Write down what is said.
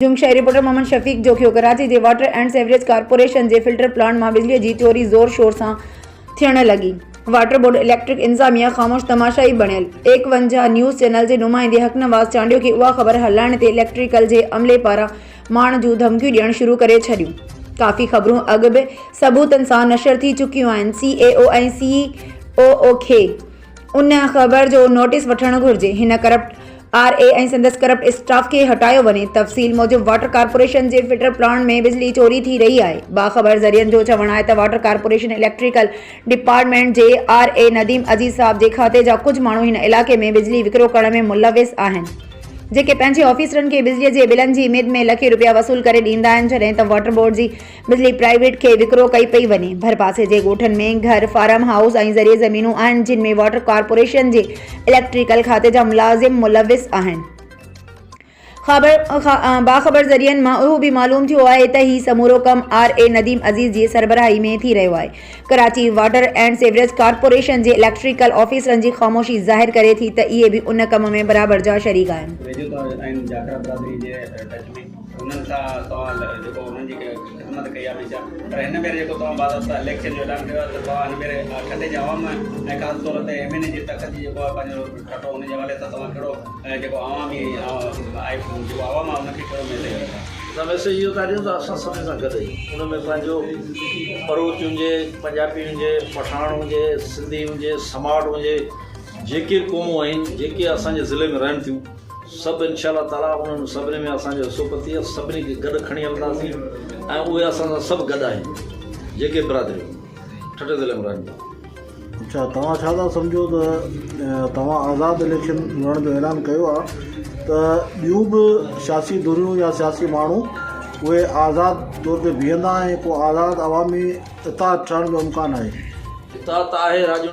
Jungshahi, reporter Muhammad Shafiq Jokhio, Karachi جي water and sewerage corporation جي filter plant مان بجلي جي چوري زور شور سان ٿيڻ لڳي، واٽر بورڊ اليڪٽرڪ انتظاميا خاموش تماشائي بڻيل، 51 نيوز چينل جي نمائندي حق نواز چانڊيو کي اها خبر هلائڻ تي اليڪٽريڪل جي عملي پاران ماڻ جون ڌمڪيون ڏيڻ شروع ڪري ڇڏيون، ڪافي خبرون اڳ به ثبوتن سان نشر ٿي چڪيون آهن، سي اي او ۽ سي او او کي ان خبر جو نوٽيس وٺڻ گهرجي، هن ڪرپٽ آر اي ۽ سندس ڪرپٽ اسٽاف کي هٽايو وڃي، تفصيل موجب واٽر ڪارپوريشن جي فلٽر پلانٽ ۾ بجلي چوري ٿي رهي آهي، باخبر ذريعن جو چوڻ آهي ته واٽر ڪارپوريشن اليڪٽريڪل ڊپارٽمينٽ جي آر اي نديم عزيز صاحب جي کاتي جا ڪجهه ماڻهو هن علائقي ۾ بجلي وڪرو ڪرڻ ۾ ملوث آهن. جيڪي پنهنجي آفيسرن کي بجلي جي بلن جي مد ۾ لکين رپيا وصول ڪري ڏيندا آهن، جڏهن ته واٽر بورڊ جي بجلي پرائيويٽ کي وڪرو ڪئي پئي وڃي. ڀرپاسي جي ڳوٺن ۾ گهر، فارم هائوس ۽ زرعي زمينون آهن، جن ۾ واٽر ڪارپوريشن جي اليڪٽريڪل کاتي جا ملازم ملوث آهن. باخبر ذريعن مان اهو به معلوم ٿيو آهي ته هي سمورو ڪم آر اي نديم عزيز جي سربراهي ۾ ٿي رهيو آهي. Karachi water and sewerage corporation جي اليڪٽريڪل آفيسرن جي خاموشي ظاهر ڪري ٿي ته اهي به ان ڪم ۾ برابر جا شريڪ آهن. ويجهو ته آهن جاکرا برادري جي ٽچ ۾. انهن سان توهان جيڪو انهن جي خدمت ڪئي آهي هميشه پر هن ڀيري جيڪو توهان باضابطا اليڪشن جو اعلان ڪيو آهي ته توهان هن ڀيري ٺٽي جي عوام ۽ خاص طور تي ايم اين اي جي تڪ جي جيڪو آهي پنهنجو ٺٽو ان جي حوالي سان توهان ڪهڙو جيڪو عوامي جيڪو عوام آهي ان کي ڪهڙو ميسيج ڏيو ٿا؟ اسان ميسيج اهو ٿا ڏيون ته اسان سڀني سان گڏ آهيون ان ۾ پنهنجو ٻروچ هجي پنجابي هجي پٺاڻ هجي سنڌي هجي سماٽ هجي جيڪي قومون آهن جيڪي اسان جي ضلعي ۾ رهن ٿيون سڀ انشاء الله تعاليٰ انهن سڀني ۾ اسان جو حصو پتي آهي سڀني کي گڏ کڻي هلنداسين ۽ اهي اسان سان سڀ گڏ آهن جيڪي برادريون ٺٽي ضلعي ۾ رهن ٿيون. اڇا توهان ڇا ٿا سمجهو ته توهان آزاد اليڪشن لڙڻ جو اعلان ڪيو آهي ته ٻيون به سياسي ڌريون يا سياسي ماڻهو اهي آزاد طور تي بيهندا ۽ پوء آزاد عوامي اتحاد ٺهڻ جو امڪان آهي؟ اتحاد ته آهي راڄوڻي.